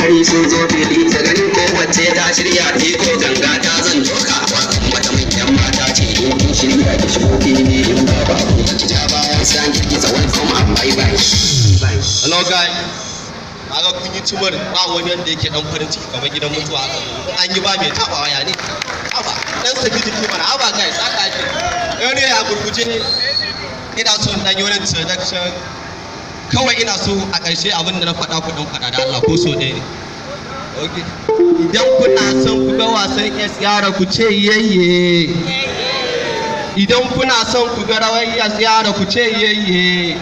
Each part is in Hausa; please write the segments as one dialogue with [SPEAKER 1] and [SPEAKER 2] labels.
[SPEAKER 1] Marmari sun zo fili ta ganin kowace ta shirya ko ganga ta zan doka. Wakan wata manyan mata ce, in kin shirya ki shigo fili, in ba ba ku ki ja bayan sai an girgiza. Welcome and bye bye.
[SPEAKER 2] Hello guys. Kaga kun yi cimar ba wani wanda yake dan farin ciki kamar gidan mutuwa haka. In an yi ba mai tabawa ya ne. Haba, dan saki jiki mana. Haba guys, haka ake. Yau ne a gurguje ina so in dan yi wani introduction. Kawai ina so a ƙarshe abin da na faɗa ku dan faɗa da Allah ko so ɗaya ne. Okay. Idan kuna son ku ga wasan S yara, ku ce yayye. Idan kuna son ku ga rawar S yara, ku ce yayye.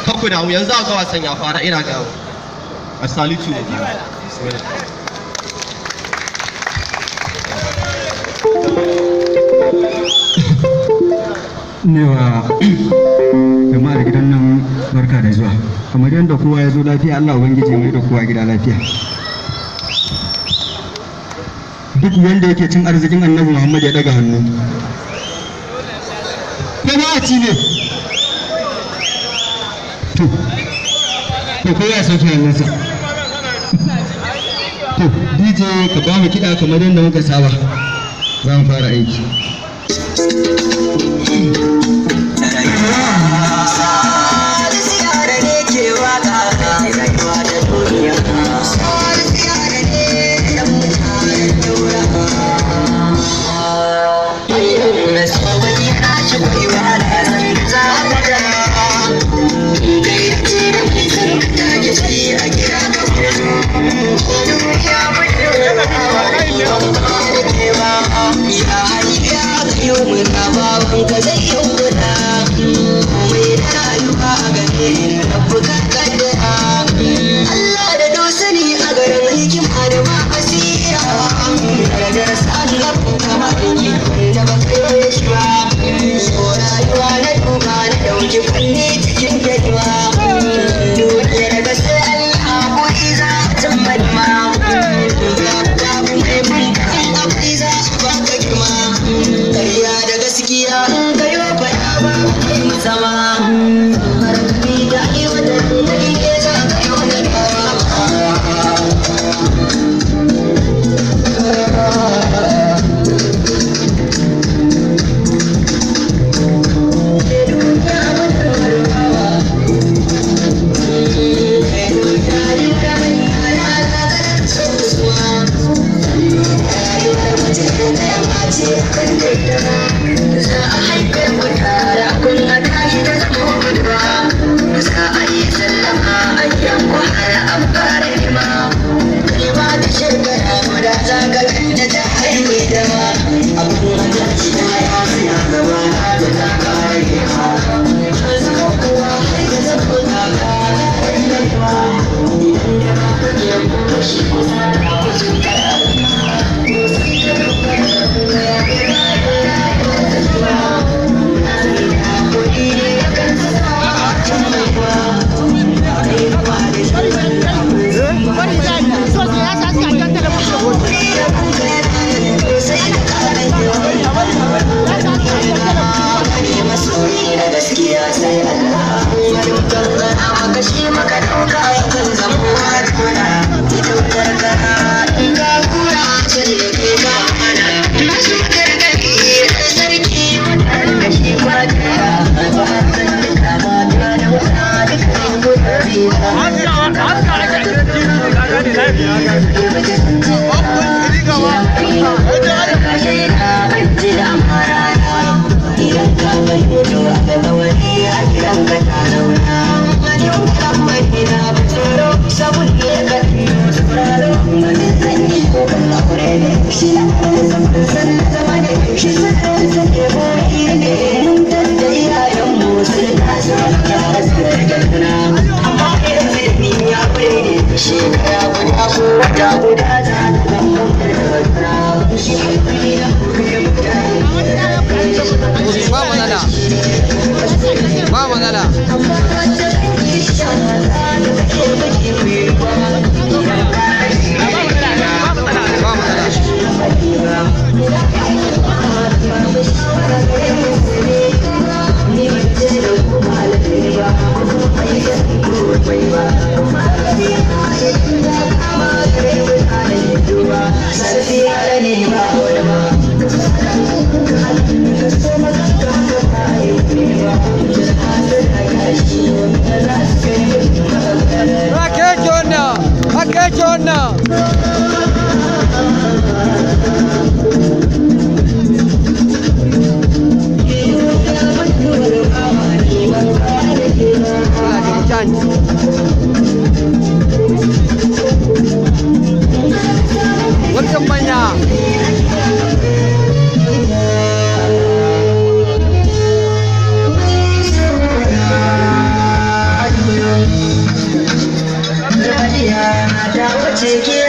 [SPEAKER 2] Kan ku damu, yanzu ga wasan ya fara, ina ga. I salute you. Bismillah.
[SPEAKER 3] Ne wa jama'ar gidan nan barka da zuwa. Kamar yadda kowa ya zo lafiya, Allah ubangiji mai da kowa gida lafiya. Duk wanda yake cin arzikin Annabi Muhammad ya daga hannu. Ko ba a ci ne? To kowa ya sauke hannunsa. To DJ, ka ba mu kiɗa kamar yadda muka saba, za mu fara aiki.
[SPEAKER 4] Salisu yara ne ke waka, rayuwa da duniya. Salisu yara ne dan mutanen daura. Sabon ya ci kwaiwa da zan zaga. Kai ce da mai san ka take sai a kira ka gwarzo. Duniya mutum ya hayya kayo muna babanka zai yi guda. Komai na rayuwa a gare ni rabu ka kaddara. Allah da dosani a garin hikima da ma basira. Darajar sa'an kama aiki da ba kai shi ba. So rayuwa na duba na dauki fanni cikin girma. Duniyar ga sai Allah kuɗi za a tambayi ma. Babu mai bunka akwai za a baka girma. Ƙarya da gaskiya in kayo faɗa ba kai zama. Harkami da aiwatar da ke za ka yi wani. Za a haife ku tare kun a tashi da zama budurwa. Za a yi sallama a gidan ku har an fara nema. Kai ba da shekara guda za ka ganta ta haihu da ma. Abun da ci da ya suna gaba da ta kare ma. Zama kuwa har ya zama kaka da ma. Idan da ba ku ke kuma shi kusa da ku cutar al'umma. Sai ka dogara da gaskiya sai Allah maka shi maka dauka kan zamo tuna ita karkara in ka kura sai da ke ka mana masu gargaɗi sarki da shi kwata ba kan duka mata da wasa dukkan gudanar. Idan ka fahimto a gaba wani a gidan ka ta zauna. Kamar na tsoro saboda ka sauraro mazin zanyi ko kan aure ne shi na san zama ne shi san san ke boye ne mun tadda iyayen mu sun taso ya su da juna, amma yanzu ni ya fure ne shekara guda ko wata guda za ta zama da shi na
[SPEAKER 5] Ba matsala, ba matsala. Ba matsala.
[SPEAKER 4] Ta wuce ke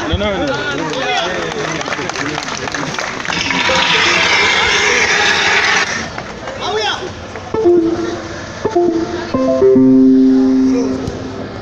[SPEAKER 6] Na nawa ne?